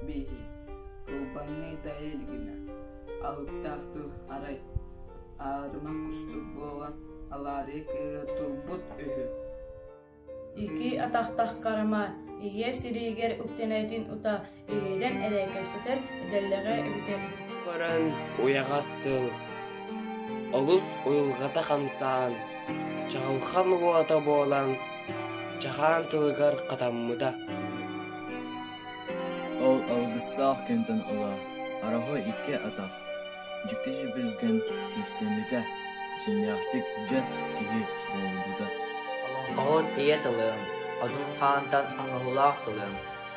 бииһи, кылбаҥныы тайа илигинэ, алыптаах тыл арай, аарыма кустук буолан алаарыйа кыыһа турбут үһү. Икки атахтаах харама ийэ сириигэр үктэнээтин ута иһирэн эрэ кэпсэтэр идэлээҕэ эбитэ Көрөн уйаҕас тыл, олус уйулҕата хамсаан, чаҕылхан уота буолан, чаҕаан тылыгар хатаммыта Ол алгыстаах кэмтэн ыла Араҕа икки атах, дьикти дьибилгэн күүстэммитэ, дьиҥнээхтик дьэ киһи буолбута. Олоҥхоһут ийэ тылым, Одун хаантан оҥоһуулаах тылым,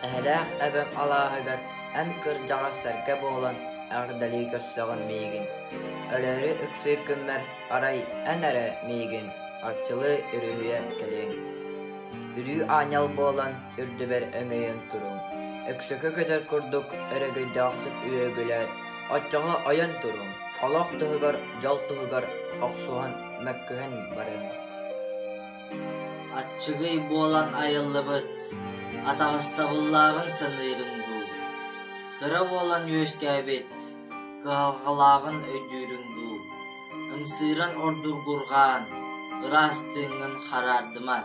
Эһэлээх эбэм алааһыгар эн кырдьаҕас сэргэ буолан эҕэрдэлии көрсөҕүн миигин. Өлөөрү ыксыыр күммэр арай эн эрэ миигин арчылыы өрүһүйэ кэлиэҥ. Үрүү аанньал буолан үрдүбэр өҥөйөн туруҥ, өксөкү көтөр курдук өрөгөйдөөхтүк үөгүлээт, оччоҕо ойон туруҥ, олох туһугар, дьол туһугар охсуһан, мөккүһэн барыҥ. Аччыгый буолан айыллыбыт, атаҕастабыллааҕын саныырыҥ дуу, кыра буолан үөскээбит, кыһалҕалааҕын өйдүүрүҥ дуу, ымсыыран ордургурҕаан, ыраас тыыҥҥын хараардыма,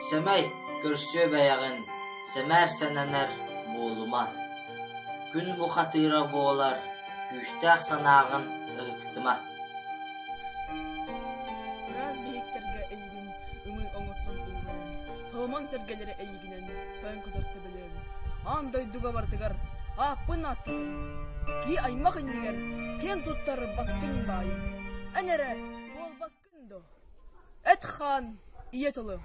сэмэй, көрсүө бэйэҕин, сэмээр сэнэнэр буолума. Күн бухатыыра буолар, күүстээх санааҕын ыһыктыма. Ыраас биһиктэргэ эйигин ымыы оҥостон ууруом, Соломон сэргэлэрэ эйигинэн тойон көтөр төбөлүөм, аан дойдуга барытыгар ааппын ааттатым, киһи аймах иннигэр киэн туттар бастыҥ баайым. Эн эрэ буолбаккын дуо? Эт-хаан ийэ тылым.